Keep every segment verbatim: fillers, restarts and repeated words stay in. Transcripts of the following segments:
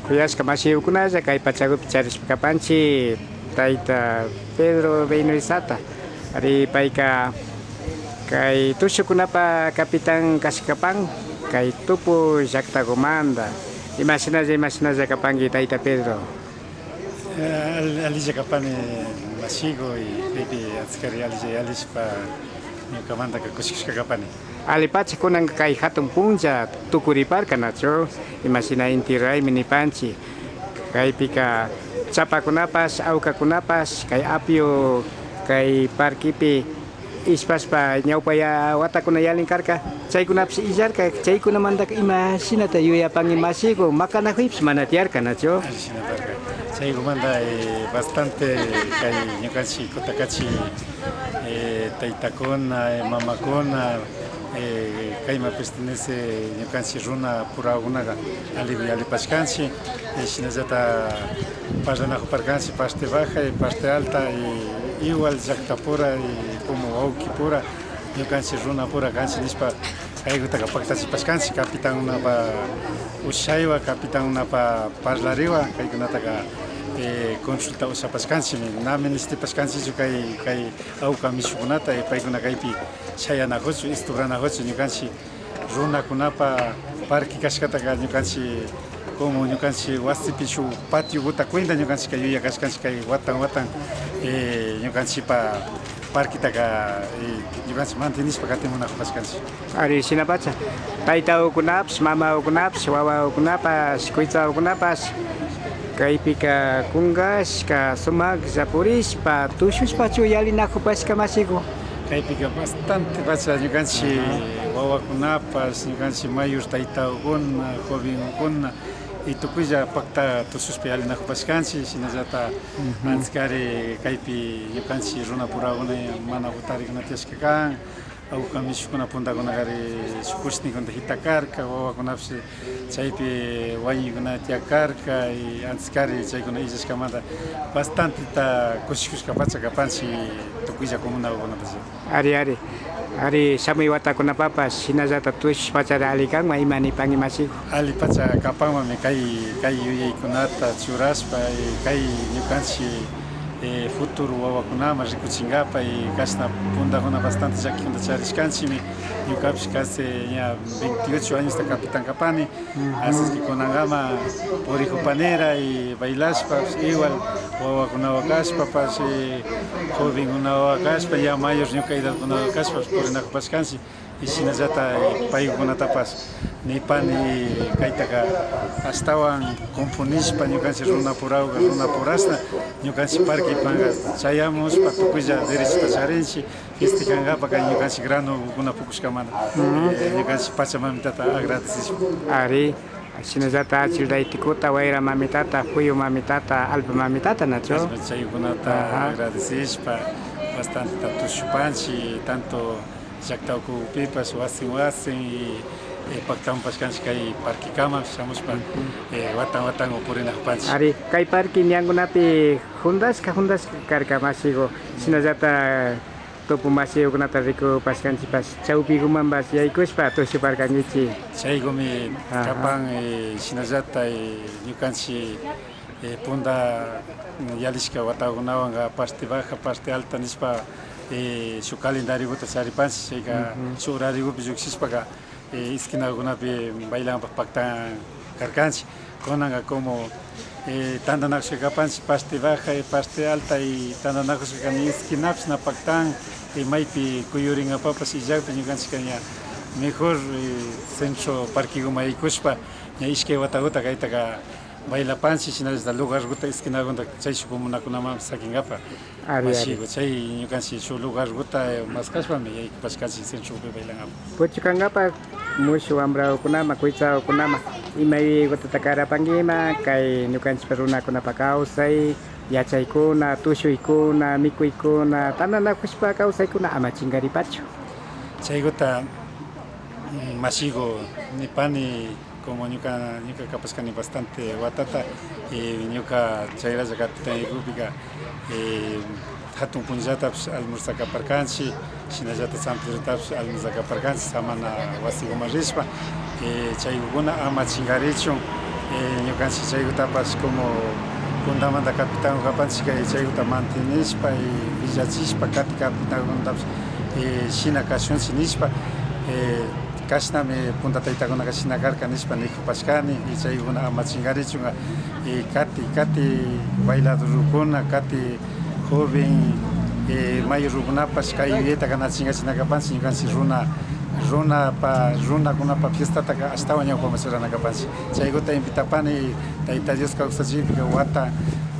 Kuyashka mashikunalla, kay pachakupi charishpa kapanchik tayta Pedro Beynorizata. Ari, payka kay tushukunapa capitán kashka kapan kay tupu llaktakumanta. Imashinalla, imashinalla kapanki, tayta Pedro? Eh, al-, alilla kapani mashiku, y kaypi achkari alilla yalishpa ñukamantaka kushikushka kapani. Allipacha, kunanka kay hatun punlla tukuriparka, nachu? Imashina Inti Raymi nipanchik. Kaypika chapakunapash, awkakunapash, kay apio, kay parquepi ishpashpa ñawpa ya-, watakuna yalin karka, chaykunapish illarka, chaykunamantaka imashinata yuyapanki mashiku, makanakuypish mana tiyarka, nachu? Alli shina karka. Chaykumanta, eh, bastante kay ñukanchik Kutakachi, eh, taytakuna, eh, mamakuna, eh, kayman pertenece ñukanchik runa purakunaka alli yallipashkanchik, eh, shinallata parlanakuparkanchik parte baja y parte alta, y igual llaktapura y como wawkipura ñukanchik runapura kanchik nishpa, kaykutaka paktachipashkanchik, capitankunapa ushaywan, capitankunapa parlariwan, kaykunataka, eh, consulta ushapashkanchikmi, na ministipashkanchikchu kay, kay awka mishukunata, eh, paykuna kaypi shayanakuchun, estugranakuchun, ñukanchik runakunapa parque kashkataka ñukanchik, como ñukanchik wasipi shuk patiokuta cuenta ñukanchikka yuyakashkanchik kay watan watan, eh, ñukanchikpa parquetaka, eh, ñukanchik mantenishpa katimunakupashkanchik. Ari, shinapacha, taytakukunapash, mamakukunapash, wawakukunapash, kuytsakukunapash, kaypika kunkashka sumaklla purishpa, tushushpachu yalinakupashka mashiku? Kaypika bastante pacha ñukanchik wawakunapash, ñukanchik mayor taytakuna, jovenkuna, y tukuylla pakta tushushpa yalinakupashkanchik, shinallata anchikari kaypi ñukanchik runa purakuna mana jutarikuna tiyashka kan, awka mishukuna puntakunakari shuk kushnikunata jita karka, wawakunapash chaypi wañuykuna tiyakarka, y anchikari chaykuna illashkamanta bastanteta kushikushka pacha kapanchik tukuylla comunakukunatashi. Ari, ari. Ari, shamuy watakunapapash shinallata tushushpachari alli kanman, ima nipanki mashiku? Alli pacha kapanmanmi kay, kay yuyaykunata churashpa, y kay ñukanchik, eh, futuro wawakunaman rikuchinkapa, y kashna puntakuna bastante llakikunata charishkanchikmi. Ñukapish casi ña veintiocho añosta capitán kapani. Así es que kunankama purikupanira y bailashpapash igual, wawakunawan kashpapash, y jovenkunawan kashpa, ya mayor ñuka edadkunawan kashpapash purinakupashkanchik. Y shinallata, eh, paykunatapash nipani, kaytaka ashtawan componishpa ñukanchik runapurawan, runapurashna ñukanchik parquemanka chayamushpa tukuylla derechota charinchik. Festejankapa kay ñukanchik granokuna pukushkamanta, eh, ñukanchik Pachamamitata agradecishpa. Ari, shinallata achil taytikuta, wayra mamitata, puyu mamitata, allpa mamitata, nachu? Chaykunata agradecishpa, bastanteta tushupanchik, tanto llakta ukupipash, wasin wasin, y, eh, paktampashkanchik kay parquekaman shamushpa, eh, watan watan purinakupashkanchik. Ari, kay parque ñankunapi juntashka, juntashka karka mashiku, shinallata tupu mashikukunata rikupashkanchikpash, chawpikumanpash yaykushpa tushuparkankichik. Chaykumi kapan, eh, shinallata, eh, ñukanchik, eh, punta, mm, yalishka watakunawanka parte baja, parte alta nishpa, eh, shuk calendariokuta charipanchik, chayka shuk horariokupi llukshishpaka, eh, esquinakunapi bailankapak paktan karkanchik. Kunanka como, eh, tantanakushka kapanchik parte baja y parte alta, y tantanakushkaka ni esquinapish na paktan, y maypi kuyurinkapapash illakpi ñukanchikka ña mejor, eh, centro parquekuman yaykushpa ña ishkay watakuta kaytaka bailapanchik, shinallata lugarkuta, esquinakunata chayshuk comunakunamanpish sakinkapak. Ari, ari. Mashiku, chay ñukanchik shuk lugarkuta, eh, maskashpami yaykupashkanchik centropi bailankapak. Puchukankapak mushuk wambrakukunaman, kuytsakukunaman ima yuyaykutata karapankiman, kay ñukanchikpa runakunapa kawsay, yachaykuna, tushuykuna, mikuykuna, tantanakushpa kawsaykuna ama chinkaripachu. Chaykuta, mm, mashiku nipani, como ñuka, ñuka kapashkani bastante watata, y ñuka chayralla capitán yaykukpika, eh, hatun punllatapish almuerza kaparkanchik, shinallata San Pedrotapish almuerza kaparkanchik, samana wasikuman rishpa, eh, chaykukuna ama chinkarichun, Eh, ñukanchik chaykutapash como puntamanta capitán kapanchik, kay chaykuta mantenishpa y villachishpa kati capitánkunatapash, eh, shina kashunchik nishpa, eh, kashnami punta taytakunaka shina karka nishpa nikupashkani y chaykuna ama chinkarichunka y kati, kati bailadorkuna, kati joven, eh, mayorkunapash kay yuyaytaka na chinkachina kapanchik, ñukanchik runa, runapa, runakunapa fiestataka ashtawan ñawpaman churana kapanchik. Chaykuta invitapani, Tayta Dios kawsachikpika wata,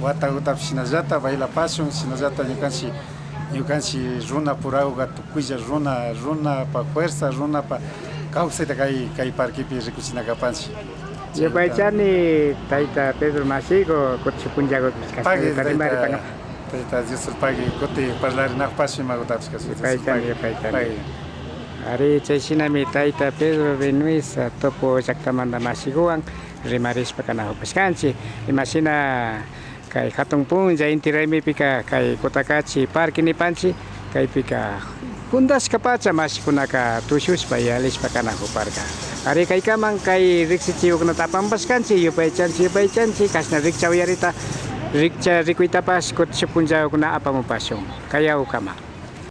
watakutapish shinallata bailapashun, shinallata ñukanchik, ñukanchik runapurakuka tukuylla runa, runapa fuerza, runapa kawsayta kay, kay parquepi rikuchina kapanchik. Yupaychani, tayta Pedro mashiku, kutin shuk punllakupish Pagui, kashnallatak tayta, rimaripanga. Tayta Dios pagui, kutin parlarinakpash imakutapish kashna. Yupaychani, yupaychani. Pagui. Ari, chayshinami tayta Pedro Benuis, ah, Topo llaktamanta mashikuwan rimarishpa kanakupashkanchik. Imashina kay hatun punlla Inti Raymipika kay Cotacachi parque nipanchik, kaypika puntashkapacha mashikunaka tushushpa yalishpa kanakuparka. Ari, kaykaman kay riksichikukunata apamupashkanchik, yupaychanchik, yupaychanchik, kashna rikcha uyarita, rikcha rikuytapash kutin shuk punllakuna apamupashun. Kayawkaman.